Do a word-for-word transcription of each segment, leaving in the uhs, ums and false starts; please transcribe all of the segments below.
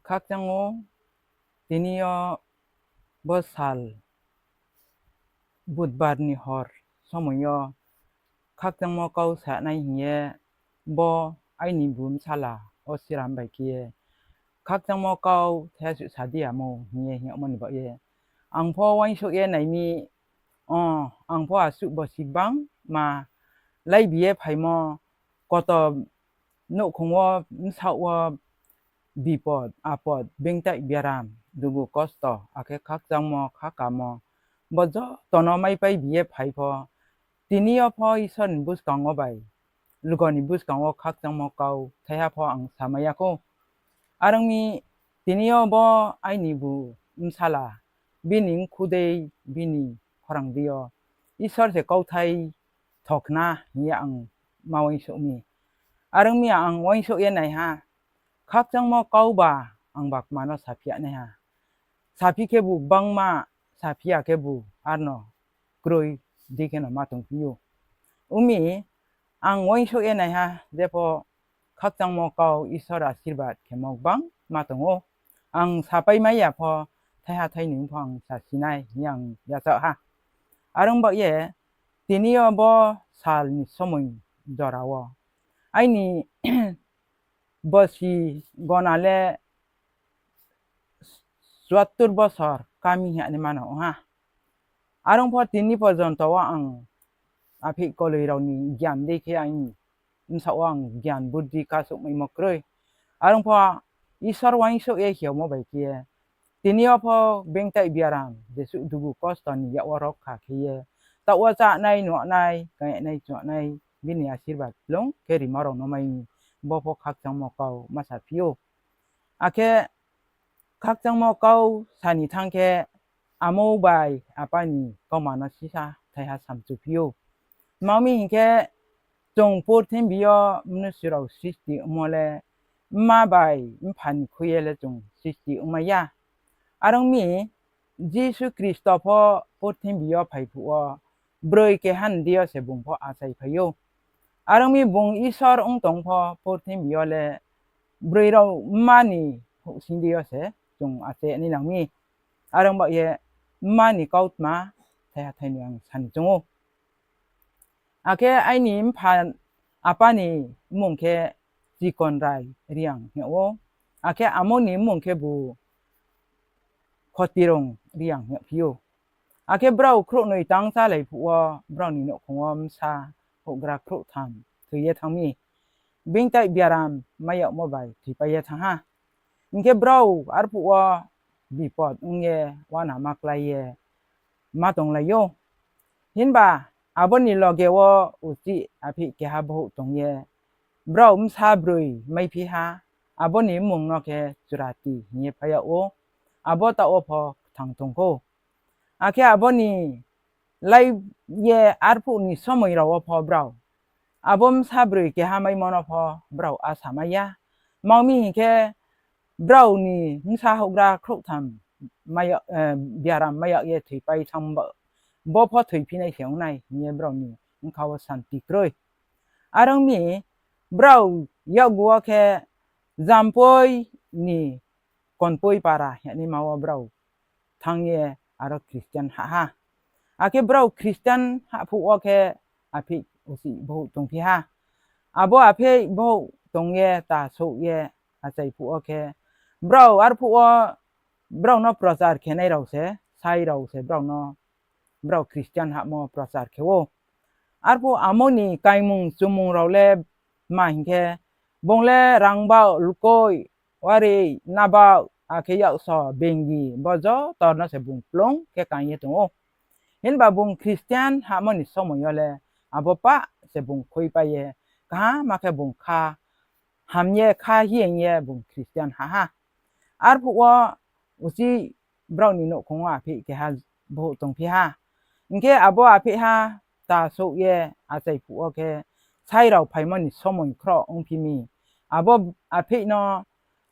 Khakchang ou, tini yo bo sal Budbar ni hor somoi yo khakchangmo kau sanai hing ye bo aini bu bsala Osiram bai khe ye khakchangmo kau thaiha suh sa di amo hing ye hing yagmo ni baoh ye ang pho uaingsouh ye nai mi, o, ang pho asuh bosi gbangma laibi ye phaimo, koto nouhkhong wo bsaoh wo bipod apod, beingtaih biaram, dugu kosto, akhe khakchangmo khakamo, bo joto no maipai bi ye phai pho, tini yo pho Isor ni buskang wo bai, lugo ni buskang wo khakchangmo kau thaiha pho ang samai ya khou. Are ong mi, tini yo bo aini bu bsala, bini mkhu dei, bini khorang dei yo Isor se kauthai thokhna hing ye ang ma uaingsouh mi. Are ong mi, ang uaingsouh ye nai ha, khakchangmo kau ba ang ba kma no saphi ya nai ha. Saphi khebu gbangma, saphi ya khebu arno kroi dei kheno ma tongphi ou. Ong mi, ang uaingsouh ye nai ha, jepho khakchangmo kau Isor asirbad khemo gbangma tong ou. Ang sapaimai ya pho, thaiha thainoi pho ang sasi nai hing ye ang yachaoh ha. Are ong baoh ye, tini yo bo sal ni somoi jora wo aini bosi gona le chuattur bosor kami hing ye nai mano ong ha. Are ong pho tini porjonto wo ang apheih koloi rao ni gyan dei khe aini bsaoh wo ang gyan buddhi kasouhmaimo kroi. Are ong pho Isor uaingsouh ye hiaomo bai khe ye, tini yo pho beingtaih biaram, jesuh dugu kosto ni yak wo rokha khe ye, taoh wo chánai, nuhnai, kangnai, chunai, bini asirbad lung khe rimo rao no mai mi, bo pho khakchangmo kau ma saphi ou. Akhe khakchangmo kau sa ni thanng khe, amo bai apa ni kauma no sisa thaiha samchuphi ou. Tma ong mi hing khe, chung purthimbi yo mnusu rao sristi ongmo le mma bai mpha ni khui ye le chung sristi ongmai ya. Are ong mi, Jisu Khristo pho purthimbi yo phai phuh wo broi keha ni deing yo se bung pho achai phai ou. Are ong mi, bung Isor ong tong pho purthimbi yo le broi rao mma ni houhsing deing yo se chung achai nai nang mi. Are ong baoh ye mma ni kautma thaiha thainoi ang sa ni choung ou. Akhe aini mpha apa ni mmung khe Chikonrai Reang hing yag ou. Akhe amo ni mmung khebu Khotirung Reang hing yagphi ou. Akhe brao khrouhnoi tang chálai phuh wo brao ni nouhkhong wo bsa houhgra khrouhtham thoi ye thanng mi. Beingtaih biaram mai yagmo bai thoipai ye thanng ha. Hing khe brao arphuh wo bipot ong ye uanama klái ye ma tonglai ou. Himba abo ni loge wo uchih apheih keha bohouh tong ye brao bsa broi maiphi ha, abo ni mmung no khe Churati hing ye phai yag ou, abo taoh wo pho kthang tong khou. Akhe abo ni lái ye arphuh ni somoi rao wo pho brao abo bsa broi keha maimo no pho brao asa mai ya. Tma ong mi hing khe, brao ni bsa houhgra khrouhtham biaram mai yag ye thoipai thanng, bo pho thoiphi nai se ong nai hing ye brao ni bkha wo santi kroi. Are ong mi, brao yakgu wo khe Jampoi ni Konpoi para hing yagnaima wo brao thanng ye aro Christian hah ha. Akhe brao Christian hah phuh wo khe apheih uchih bohouh tongphi ha. Abo apheih bohouh tong ye ta souh ye achai phuh wo khe, brao arphuh wo brao no prochar khenai rao se, sai rao se brao no, brao Christian hahmo prochar khe ou. Arphuh amo ni kaingmung chumung rao le tma hing khe, bung le rangbaoh, lkoi, wari, nabaoh, akhe yakso, bengi, bo joto no se bung plung khe kaing ye tong ou. Himba bung Christian hahmo ni somoi yo le abo pah se bung khuipai ye, kaham khe bung kha ham ye, kha hing ye bung Christian hah ha. Arphuh wo uchih brao ni nouhkhong wo apheih keha bohouh tongphi ha. Hing khe abo apheihha ta souh ye achai phuh wo khe, sai rao phaimo ni somoi khroh ongphi mi. Abo apheih no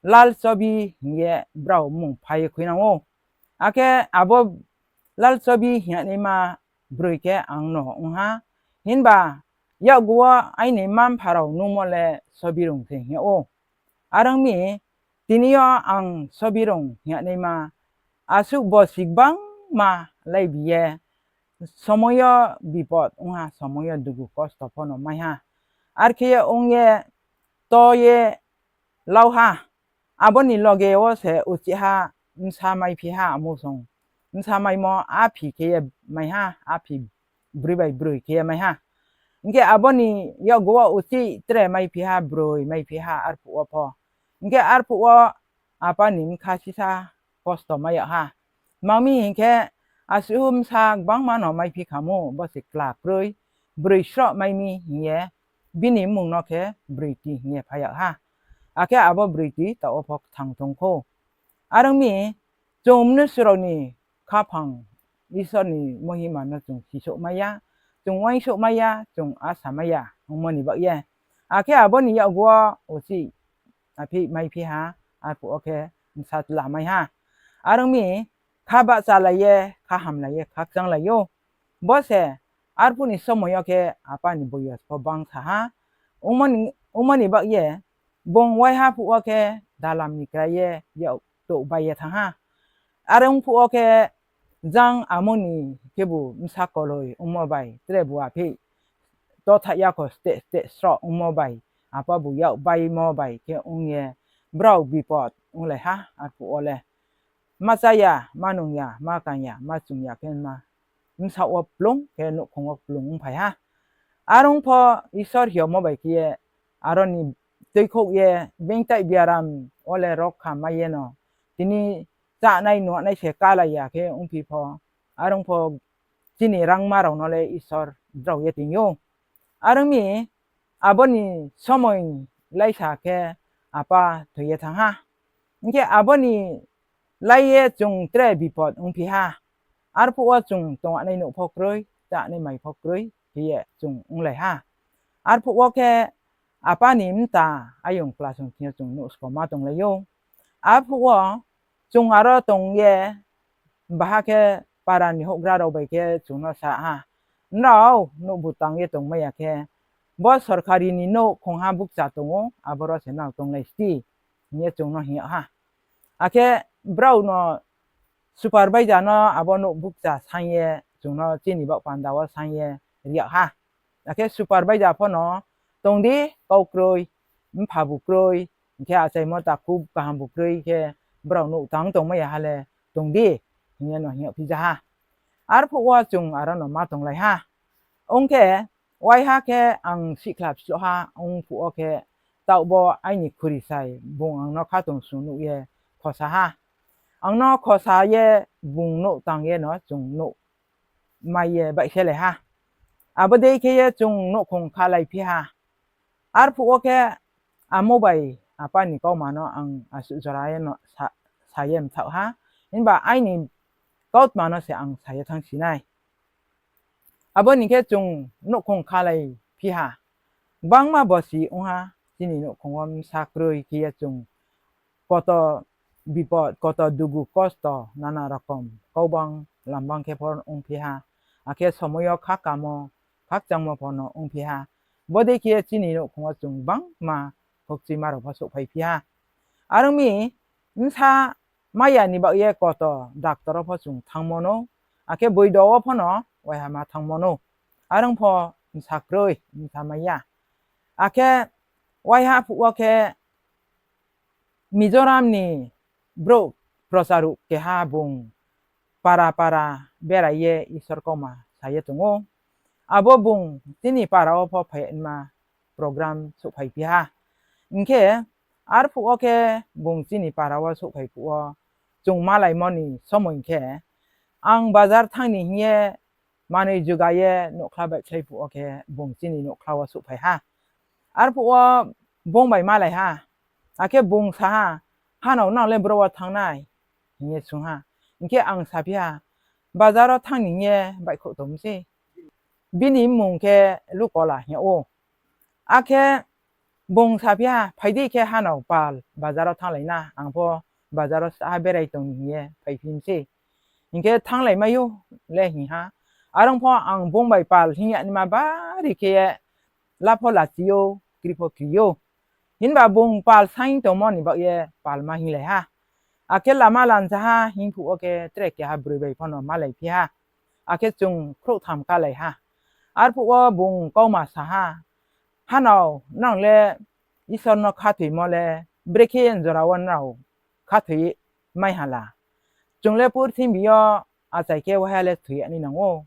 Lalchobi hing ye brao mmung phai ye khuinang ou. Akhe abo Lalchobi hing yagnaima broi khe ang no ong ha. Himba yakgu wo aini mma-mpha rao nungmo le Sobirung se hing yag ou. Are ong mi, Tini yo ang Sobirung hing yagnaima, asuh bosi gbangma laibi ye, somoing yo bipot ong ha, somoing yo dugu kosto pho no mai ha. Are khe ye ong ye, to ye lau ha. Abo ni loge wo se uchih ha bsa maiphi ha, amo song. Bsa maimo aphi khe ye mai ha, aphi broi bai broi khe ye mai ha. Hing khe abo ni yakgu wo uchih tre maiphi ha, broi maiphi ha, arphuh wo pho. Hing khe arphuh wo apa ni bkha sisa kosto mai yag ha. Tma mi hing khe, asuh bsa gbangma no maiphi kha mo, bo se kla kroi, broi sroh mai mi hing ye, bini mmung no khe Broiti hing ye phai yag ha. Akhe abo Broiti taoh wo pho kthang tong khou. Are ong mi, chung mnusu rao ni khaphang Isor ni mohima no chung sisouh mai ya, chung uaingsouh mai ya, chung asa mai ya ongmo ni baoh ye. Akhe abo ni yakgu wo uchih aphi maiphi ha, arphuh wo khe bsa tla mai ha. Are ong mi, kha bahchalai ye, kha hamlai ye, khakchanglai ou. Bo se arphuh ni somoing yo khe apa ni boyos pho bangsa ha. Ongmo ni, ongmo ni baoh ye, bung waiha phuh wo khe dalam ni krai ye yak touh bai ye thanng ha. Are ong phuh wo khe jang amo ni khebu bsa koloi ongmo bai, tre bu aphi to thaih ya kho steh steh sroh ongmo bai, apa bu yak baimo bai khe ong ye, brao bipot onglai ha arphuh wo le. Ma chá ya, ma nung ya, ma kang ya, ma chung ya khe ma, bsaoh wo kplung khe nouhkhong wo kplung ongphai ha. Are ong pho Isor hingmo bai khe ye, aro ni tuikhouh ye, beingtai biaram wo le rokha mai ye no, tini chánai nuhnai se kálai ya khe ongphi pho, are ong pho chini rangma rao no le Isor drao ye toing ou. Are ong mi, abo ni somoing laisa khe apa thoi ye thanng ha. Hing khe abo ni lai ye chung tre bipot ongphi ha. Arphuh wo chung tongnai nouh pho kroi, chánai mai pho kroi khe ye chung onglai ha. Arphuh wo khe apa ni mta ayong klasong thing yo chung nouh skoma tonglai ou. Arphuh wo chung aro tong ye, baha khe para ni houhgra rao bai khe chung no sa ha, nrao nouh bu tang ye tongmai ya khe, bo sorkari ni nouh khongha bukcha tong ou, aboro se nang tonglai sti, hing ye chung no hing yag ha. Akhe brao no supervisor no abo nouh bukcha saing ye chung no chini baoh panda wo saing ye ri yag ha. Akhe supervisor pho no, tong di, kau kroi, mpha bu kroi, hing khe achaimo takhu kaham bu kroi khe, brao nouh tang tongmai ya ha le, tong di, hing ye no hing yagphi ja ha. Arphuh wo chung aro no ma tonglai ha. Ong khe, waiha khe ang sihkhla slouh ha ong phuh wo khe, taoh bo aini khurisai bung ang no khatungsung nuh ye khosa ha. Ang no khosa ye bung nouh tang ye no chung nouh mai ye baihselai ha. Abo dei khe ye chung nouhkhong khalaiphi ha. Arphuh wo khe amo bai apa ni kauma no ang asuh jora ye no sa, sa ye mthaoh ha. Himba aini kautma no se ang sa ye thanngsi nai. Abo ni khe chung nouhkhong khalaiphi ha. Gbangma bosi ong ha, chini nouhkhong wo bsa kroi khe ye chung koto bipot, koto dugu kosto, nana rokom kaubang lambang khe pho ongphi ha. Akhe somoing yo khakamo, khakchangmo pho no ongphi ha. Bodei khe ye chini nouhkhong wo chung gbangma khokchima rao pho souhphaiphi ha. Are ong mi, bsa mai ya ni baoh ye koto doctor wo pho chung thanngmo nou, akhe boido wo pho no waiha ma thanngmo nou. Are ong pho bsa kroi, bsa mai ya. Akhe waiha phuh wo khe Mizoram ni brouh procharuh keha bung para para berai ye Isor kauma sa ye tong ou. Abo bung chini para wo pho phai ma program souhphaiphi ha. Hing khe arphuh wo khe bung chini para wo souhphai phuh wo chung malaimo ni somoing khe, ang bazar thanng ni hing ye manoi juga ye nouhkhla baihkhlai phuh wo khe bung chini nouhkhla wo souhphai ha. Arphuh wo bung bai malai ha. Akhe bung sa ha, "Hanao, nang le bro wo thanng nai?" hing ye swunng ha. Hing khe ang saphi ha, "Bazar wo thanng ni hing ye baihkhouh tong mi se." Bini mmung khe Lukola hing yag ou. Akhe bung saphi ha, "Phai di khe hanao pal, bazar wo thannglai na, ang pho bazar wo saha berai tong ni hing ye phaiphi mi se." Hing khe, "Thannglai mai ou," le hing ha. Are ong pho ang bung bai pal hing yag naima bari khe ye la pho lachi ou, kri pho kri ou. Himba bung pal saing tongmo ni baoh ye palma hinglai ha. Akhe lama lanjaha hing phuh wo khe tre keha broi bai pho no malaiphi ha. Akhe chung khrouhtham kálai ha. Arphuh wo bung kauma sa ha, Hanao, nrao le Isor no khathoimo le brekhe jora wo nrao khathoi mai ha la? Chung le purthimbi yo achai khe waiha le thoi ya ni nang ou.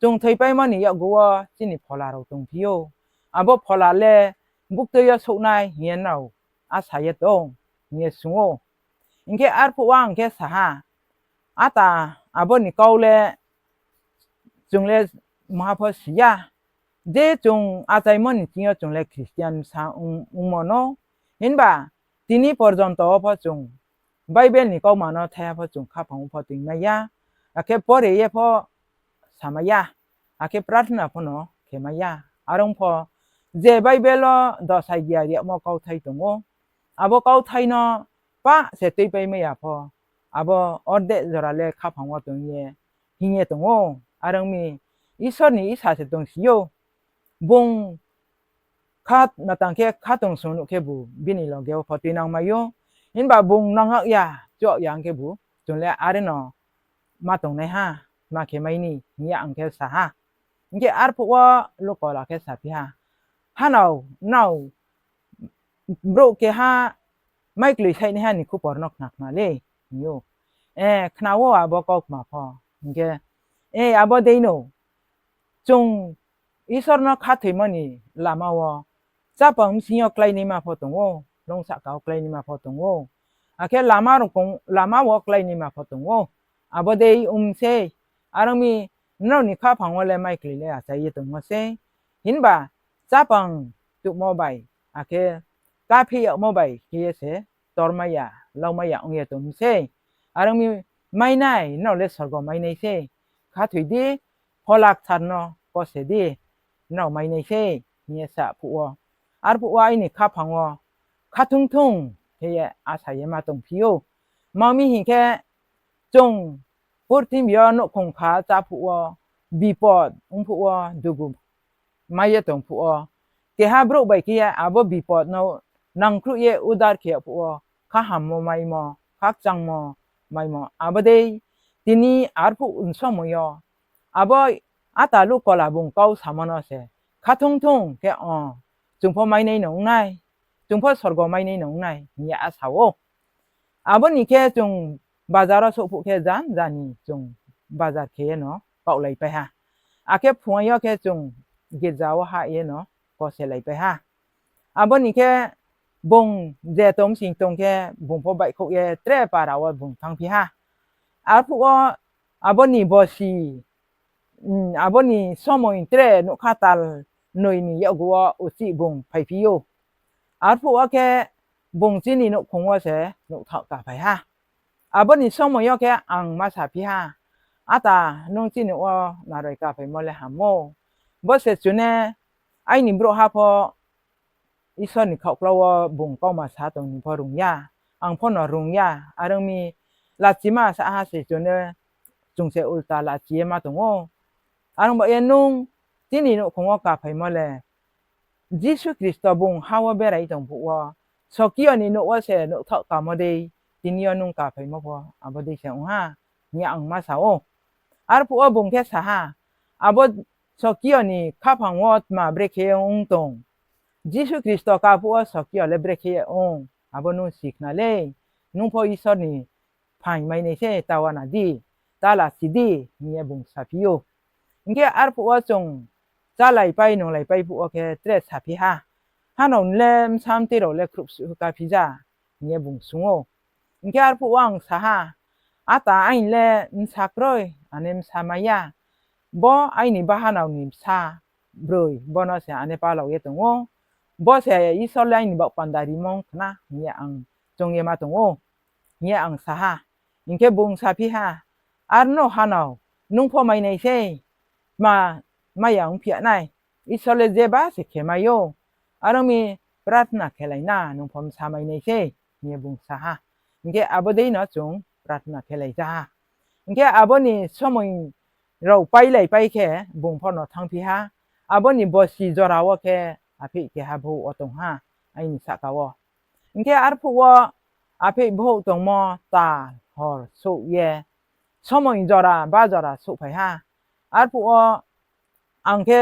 Chung thoipaimo ni yakgu wo chini phola rao tongphi ou. Abo phola le buktui yo souhnai hing ye nrao asa ye tong? hing ye swunng ou. Hing khe arphuh wo ang khe sa ha, Ata, abo ni kau le chung le mungha pho si ya. Je chung achaimo ni thing yo chung le Christian bsa ong, ongmo no. Himba tini porjonto wo pho chung Bible ni kauma no thaiha pho chung khaphang wo pho toingmai ya, akhe pore ye pho samai ya, akhe prarthna pho no khemai ya. Are ong pho je Bible wo dosai gia riagmo kauthai tong ou, abo kauthai no pah se tuipaimai ya pho, abo ordek jora le khaphang wo tong ye hing ye tong ou. Are ong mi, Isor ni isa se tongsi ou. Bung kha matang khe khatungsung nuh khebu bini loge wo pho tuinangmai ou. Himba bung nang ya, chuak ya ong khebu chung le are no ma tongnaiha, ma khe mai ni hing ye ang khe sa ha. Hing khe arphuh wo lukola khe saphi ha, Hanao, nrao brouh keha maikloi saihnaiha ni khupor no khna khna le, hing ou. E, khna ou abo kaukma pho. Hing khe, e, abo dei no, chung Isor no khathoimo ni lama wo chápang bsing yo kláinaima pho tong ou, hloung sahka wo kláinaima pho tong ou, akhe lama rokong, lama wo kláinaima pho tong ou. Abo dei ong mi sei. Are ong mi, nrao ni khaphang wo le maikloi le achai ye tongmo sei. Himba chápang tuhmo bai, akhe káphi yagmo bai khe ye se tormai ya, laumai ya ong ye tong mi sei. Are ong mi, mainai, nrao le sorgo mainai sei. Khathoi di, Phola Kthar no kose di, nrao mainai sei, hing ye sa phuh wo, arphuh wo aini khaphang wo khathung thung khe ye asa ye ma tongphi ou. Ma mi hing khe, chung purthimbi yo nouhkhong kha chá phuh wo, bipot ong phuh wo, dugu mai ye tong phuh wo, keha brouh bai khe ye abo bipot no nangkhruh ye udar khe yag phuh wo, khahammo maimo, khakchangmo maimo, abo dei tini arphuh somoi yo, abo ata lukola bung kau samo no se khathung thung khe, o, chung pho mainai no ong nai, chung pho sorgo mainai no ong nai hing ye asa ou. Abo ni khe chung bazar wo souh phuh khe jan jani chung bazar khe ye no kaohlaipai ha. Akhe phuaing yo khe chung girja wo hah ye no koselaipai ha. Abo ni khe bung je tong bsing tong khe bung pho baihkhouh ye tre para wo bung thanngphi ha. Arphuh wo abo ni bosi, abo ni somoi tre nougkha tal noi ni yakgu wo uchih bung phaiphi ou. Arphuh wo khe bung chini nouhkhong wo se nouhthaoh kaphai ha. Abo ni somoi yo khe ang ma saphi ha, Ata, nung chini wo naroi kaphaimo le ham ou. Bo se chune aini brouhha pho Isor ni khaohkla wo bung kauma sa tong ni pho rung ya, ang pho no rung ya, are ong mi lachima sa ha se chune chung se ulta lachi ye ma tong ou. Are ong ba ye nung chini nouhkhong wo kaphaimo le Jisu Khristo bung ha wo berai tong phuh wo, sokiyo ni nouh wo se nouhthaoh kamo dei, tini yo nung kaphaimo pho abo dei se ong ha, hing ye ang ma sa ou. Arphuh wo bung khe sa ha, Abo sokiyo ni khaphang wo tma brekhe ong tong? Jisu Khristo ka phuh wo sokiyo le brekhe ong, abo nung si khna lei. Nung pho Isor ni phaing mainai se, ta uana di, ta lachi di, hing ye bung saphi ou. Hing khe arphuh wo chung chálaipai nunglaipai phuh wo khe tre saphi ha, Hanao, nung le bsa mtoi rao le khruhsuh káphi ja, hing ye bung swunng ou. Hing khe arphuh wo ang sa ha, Ata, aini le bsa kroi, ane bsa mai ya. Bo aini bahanao ni bsa broi, bo no se ane palao ye tong ou. Bo se Isor le aini baoh panda rimo ong khna, hing ye ang choung ye ma tong ou, hing ye ang sa ha. Hing khe bung saphi ha, Arno hanao, nung pho mainai sei, tma mai ya ongphi ya nai? Isor le jeba se khe mai ou. Are ong mi, prarthna khelai na, nung pho bsa mainai sei, hing ye bung sa ha. Hing khe abo dei no chung prarthna khelai ja ha. Hing khe abo ni somoi rao pailaipai khe bung pho no thanngphi ha. Abo ni bosi jora wo khe apheih keha bhouh wo tong ha. aini sahka wo. Hing khe arphuh wo aphih bhouh tongmo tal hor souh ye somoi jora ba jora souhphai ha. Arphuh wo ang khe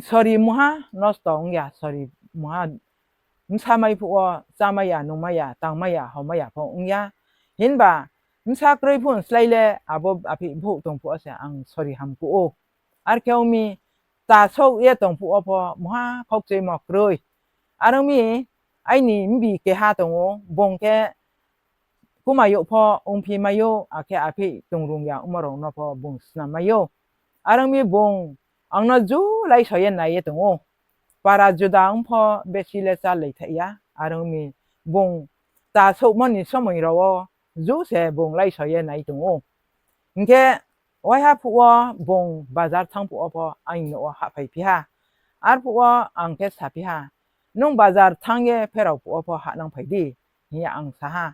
sori mungha nosto ong ya, sori mungha bsa mai phuh wo chámai ya, nungmai ya, tangmai ya, homai ya pho ong ya. Himba bsa kroi phuh slái le abo aphih bhouh tong phuh wo se ang sori ham kuh ou. Ar khe ong mi, ta souh ye tong phuh wo pho mungha khaukchoimo kroi. Are ong mi, aini mbi keha tong ou, bung khe kumai youh pho ongphi mai ou, akhe aphih tongrung ya ongmo rao no pho bung snam mai ou. Are ong mi bung ang no ju laiso ye nai ye tong ou. Para juda ong pho besi le chálai thaih ya. Are ong mi bung ta souhmo ni somoi rao wo ju se bung laiso ye nai tong ou. Hing khe waiha phuh wo bung bazar thanng phuh wo pho aini nouh wo hahphaiphi ha. Arphuh wo ang khe saphi ha, Nung bazar thanng ye pherao phuh wo pho hahnang phai di, hing ye ang sa ha.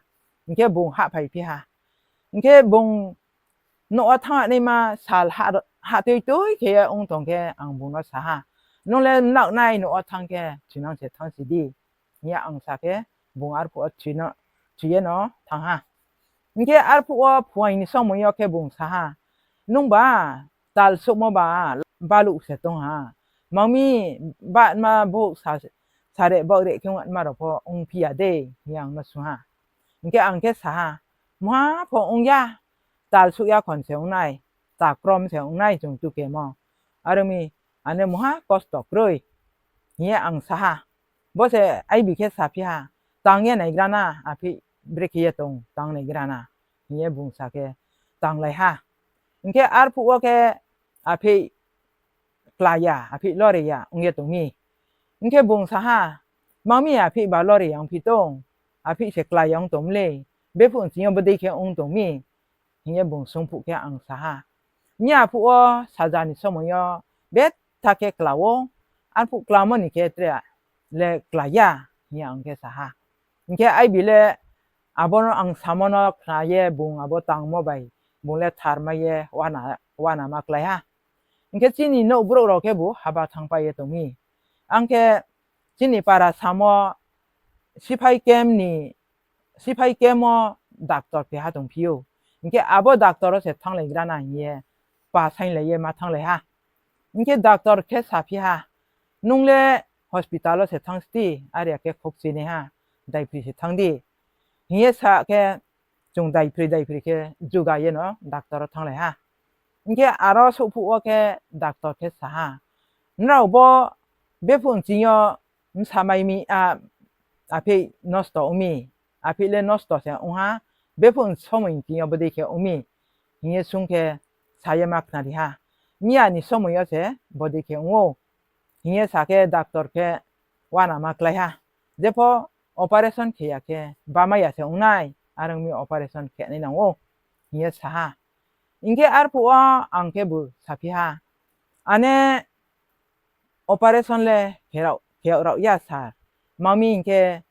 Hing khe bung hahphaiphi ha. Hing khe bung nouh wo thanng naima sal hah, hahtui tui khe ye ong tong khe ang bung no sa ha, Nung le mnaohnai nouh wo thanng khe chinang se thanngsi di, hing ye ang sa khe bung arphuh wo chi ye no thanng ha. Hing khe arphuh wo phuaing ni somoi yo khe bung sa ha, Nungba tal souhmo ba baluh se tong ha. Mang mi, ba ma bouh sa, sare baoh re khe ongma rao pho ongphi ya de, hing ye ang no swunng ha. Hing khe ang khe sa ha, Mungha pho ong ya, tal souh ya khon se ong nai, ta krom se ong nai chung tukemo. Are ong mi, ane mungha kosto kroi, hing ye ang sa ha. Bo se aibi khe saphi ha, Tang ye naigra na, aphih brekhe ye tong, tang naigra na, hing ye bung sa khe tanglai ha. Hing khe arphuh wo khe aphih klái ya, aphih lore ya ong ye tong mi. Hing khe bung sa ha, Mang mi aphih ba lore ya ongphi tong, aphih se klái ya ong tong mi le, bephuh nching yo bodei khe ong tong mi, hing ye bung swunng phuh khe ang sa ha, Miya phuh wo saja ni somoi yo betha khe kla ou, arphuh klamo ni khe tre le klái ya, hing ye ang khe sa ha. Hing khe aibi le abo no ang samo no khna ye bung abo tangmo bai bung le tharmai ye uana, uanama klái ha. Hing khe chini nouh brouh rao khebu haba thanngpai ye tong mi. Ang khe chini para samo siphai camp ni, siphai camp wo doctor keha tongphi ou. Hing khe abo doctor wo se thannglaigra na hing ye pa sainglai ye ma thannglai ha. Hing khe doctor khe saphi ha, Nung le hospital wo se thanng sdi, are ya khe khoukchinaiha, daiphri se thanng di, hing ye sa khe chung daiphri daiphri khe juga ye no doctor wo thannglai ha. Hing khe aro souhphuh wo khe doctor khe sa ha, Nrao bo bephuh nching yo bsa mai mi, a, aphih nosto ong mi, aphih le nosto se ong ha, bephuh somoi nching yo bodei khe ong mi, hing ye swunng khe sa ye ma khnari ha, Miya ni somoi yo se bodei khe ong ou, hing ye sa khe doctor khe uanama klái ha, Jepho operation khe ya khe bamai ya se ong nai, are ong mi operation khe nai nang ou, hing ye sa ha. Hing khe arphuh wo ang khebu saphi ha, Ane operation le khe yag rao ya sir. Mang mi hing khe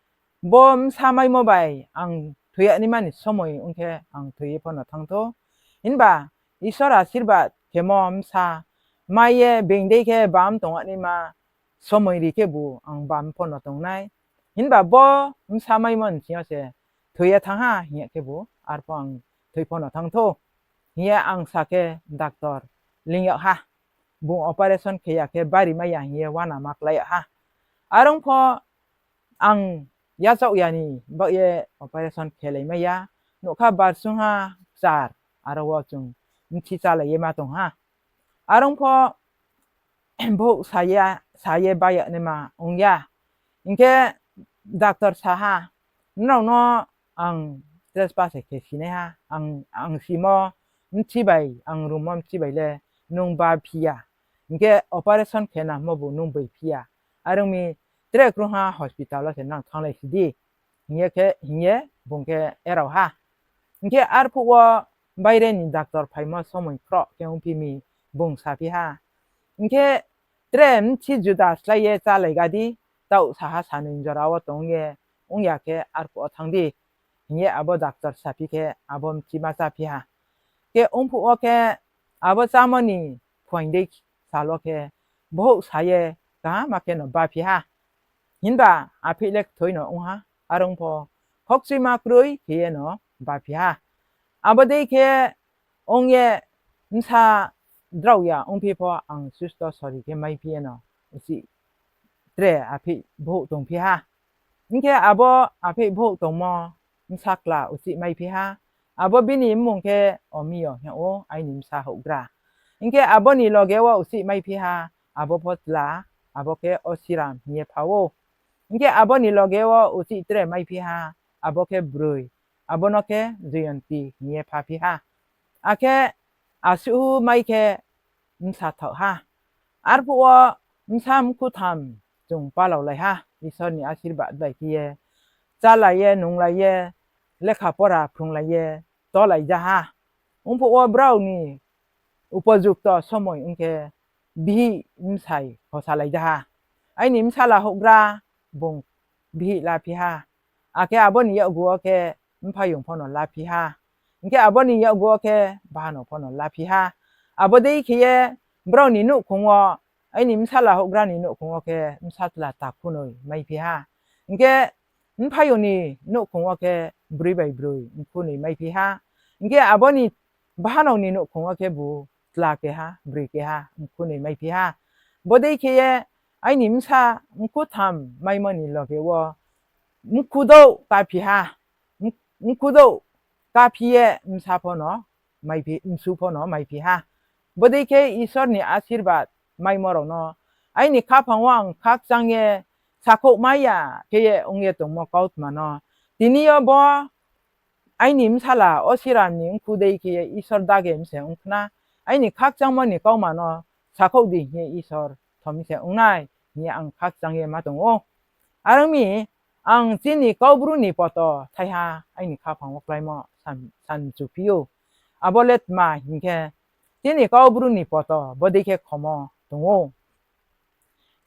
bo bsa maimo bai ang thoi yag naima ni somoi ong khe ang thoi ye pho no thanng thou. Himba Isor asirbad khemo bsa mai ye being dei khe bam tong yag naima somoi ri khebu ang bam pho no tong nai. Himba bo bsa maimo nching yo se thoi ye thanng ha hing ya khebu arpho ang thoi pho no thanng thou, hing ye ang sa khe doctor ling yag ha. Bung operation khe ya khe bari mai ya hing ye uanama klái yag ha. Are ong pho ang yachaoh ya ni baoh ye operation khelai mai ya, nougkha barsungha kchar, aro wo chung bthi chálai ye ma tong ha. Are ong pho bouh sa ye, sa ye ba yag naima ong ya. Hing khe doctor sa ha, Nrao no ang trespass se khe sinaiha, ang, ang simo bthi bai, ang rungmo bthi bai le nung baphi ya. Hing khe operation khe nangmo bu nung baiphi ya. Are ong mi tre krungha hospital wo se nang thannglai si di, hing ye khe, hing ye bung khe erao ha. Hing khe arphuh wo baire ni doctor phaimo somoi khroh khe ongphi mi, bung saphi ha, Hing khe tre bthi juda slái ye chálaiga di, taoh saha sanoi jora wo tong ye ong ya khe arphuh wo thanng di, hing ye abo doctor saphi khe abo bthi ma cháphi ha. Khe ongphuh wo khe abo chámo ni phuaing dei sal wo khe bouh sa ye kaham khe no baphi ha. Himba apheih le kthoi no ong ha, are ong pho khokchuima kroi khe ye no baphi ha. Abo dei khe ong ye bsa drao ya ongphi pho ang susto sori khe maiphi ye no uchih tre apheih bhouh tongphi ha. Hing khe abo apheih bhouh tongmo bsa kla uchih maiphi ha. Abo bini mmung khe Omiyo hing ou, aini bsa houhgra. Hing khe abo ni loge wo uchih maiphi ha, abo pho chla, abo khe Osiram hing ye pha ou. Hing khe abo ni loge wo uchih tre maiphi ha, abo khe broi, abo no khe Joyonti hing ye phaphi ha. Akhe asuh mai khe bsa thaoh ha. Arphuh wo bsa mkhu tham chung palaolai ha, Isor ni asirbad bai khe ye, chálai ye, nunglai ye, lekha pora phrunglai ye, tolai ja ha. Ongphuh wo brao ni upojukto somoi ong khe bihih bsai khosalai ja ha. Aini bsala houhgra bung bihih laphi ha. Akhe abo ni yakgu wo khe mphaiyong pho no laphi ha. Hing khe abo ni yakgu wo khe bahanao pho no laphi ha. Abo dei khe ye brao ni nouhkhong wo, aini bsala houhgra ni nouhkhong wo khe bsa chla takhunoi maiphi ha. Hing khe mphaiyong ni nouhkhong wo khe broi bai broi mkhunoi maiphi ha. Hing khe abo ni bahanao ni nouhkhong wo khebu chla keha, broi keha mkhunoi maiphi ha. Bo dei khe ye aini bsa mkhu tham maimo ni loge wo mkhu douh kaphi ha. Mkhu douh kaphi ye bsa pho no maiphi, bsu pho no maiphi ha. Bo dei khe Isor ni asirbad maimo rao no aini khaphang wo ang khakchang ye sakhouh mai ya khe ye ong ye tongmo kautma no tini yo bo aini bsala Osiram ni mkhu dei khe ye Isor dage mi se ong khna, aini khakchangmo ni kauma no sakhouh di hing ye Isor tho mi se ong nai hing ye ang khakchang ye ma tong ou. Are ong mi, ang chini Kaubru ni poto thaiha aini khaphang wo kláimo san, sanchuphi ou. Abo le tma hing khe, chini Kaubru ni poto bodei khe khomo tong ou.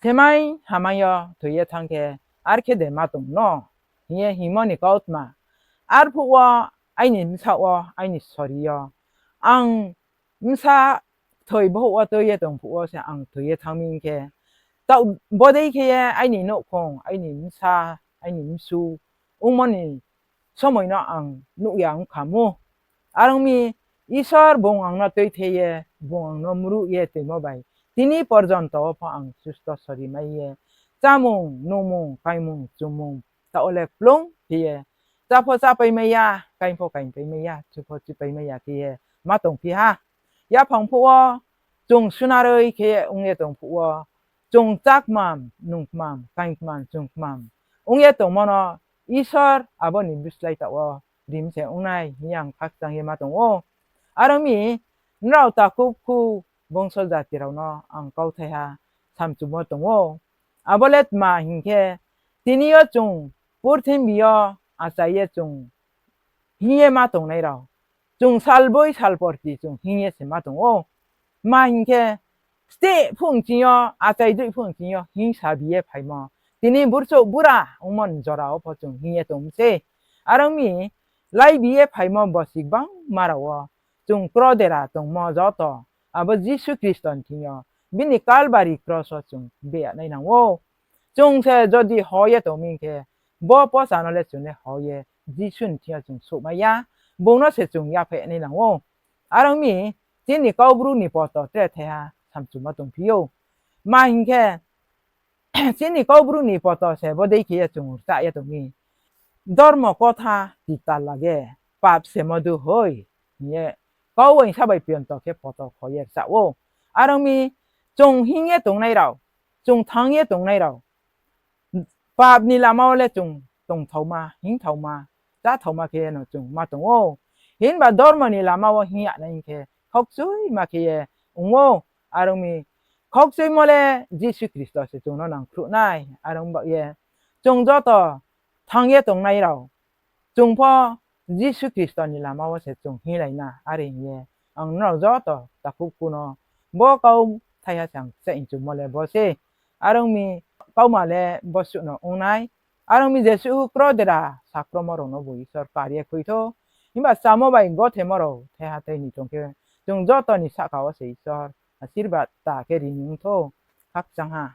Semai hamai yo thoi ye thanng khe, ar khe de ma tong no? hing ye hingmo ni kautma. Arphuh wo aini bsaoh wo, aini sori yo, ang bsa thoi bhouh wo tui ye tong phuh wo se ang thoi ye thanng mi hing khe, taoh bodei khe ye aini nouhkhong, aini bsa, aini bsu ongmo ni somoi no ang nuh ya ong kha mu. Are ong mi, Isor bung ang no tuithe ye, bung ang no mruh ye toimo bai, tini porjonto wo pho ang susto sori mai ye, chámung, nungmung, kaingmung, chumung, taoh wo le kplung khe ye, chá pho chápai mai ya, kaing pho kaingpai mai ya, chu pho chupai mai ya khe ye ma tongphi ha. Yaphang phuh wo chung sunaroi khe ye ong ye tong phuh wo, chung chá kmam, nung kmam, kaing kmam, chung kmam ong ye tongmo no Isor abo ni bislái taoh wo ri mi se ong nai hing ye ang khakchang ye ma tong ou. Are ong mi, nrao takhu bkhu bongso jati rao no ang kauthaiha samchumo tong ou. Abo le tma hing khe, tini yo chung purthimbi yo achai ye chung hing ye ma tongnai rao, chung salboi salporti chung hing ye se ma tong ou. Tma hing khe, steh phuh nching yo, achai droih phuh nching yo hingsa bi ye phaimo, tini burchouh bura ongmo ni jora wo pho chung hing ye tong mi sei. Are ong mi, laibi ye phaimo bosi gbangma rao wo chung krodera tongmo joto abo Jisu Khristo ni thing yo, bini Kalbari kros wo chung beya nai nang ou. Chung se jodi ho ye tong mi hing khe, bo posa no le chung le ho ye Jisu ni thing yo chung souhmai ya, bung no se chung yaphaih nai nang ou. Are ong mi, chini Kaubru ni poto tre thaiha samchumo tongphi ou. Tma hing khe, chini Kaubru ni poto se bodei khe ye chung rchah ye tong mi, ধর্মকথা তিতা লাগে, পাপ সে মধুর হয়, hing ye Kauwaingsa bai piyonto khe poto kho ye rchah ou. Are ong mi, chung hing ye tongnai rao, chung thanng ye tongnai rao, pap ni lama wo le chung tongthaoma, hingthaoma, cháthaoma khe no chung ma tong ou. Himba dormo ni lama wo hing ya nai hing khe, khokchuima khe ye ong ou. Are ong mi, khokchuimo le Jisu Khristo se chung no nangkhruh nai. Are ong baoh ye, chung joto thanng ye tongnai rao, chung pho Jisu Khristo ni lama wo se chung hinglai na. Are hing ye, ang nrao joto takhu bkhu no bo kau thaiha se ang kchaih chumo le bo se. Are ong mi, kauma le bosuh no ong nai. Are ong mi, jesuh krodera sakromo rao no bo Isor kar ye khui thou. Himba chámo bai gothemo rao thaiha thai ni tong khe, chung joto ni sahka wo se Isor asirbad ta khe ri ni ong thou. Khakchang ha.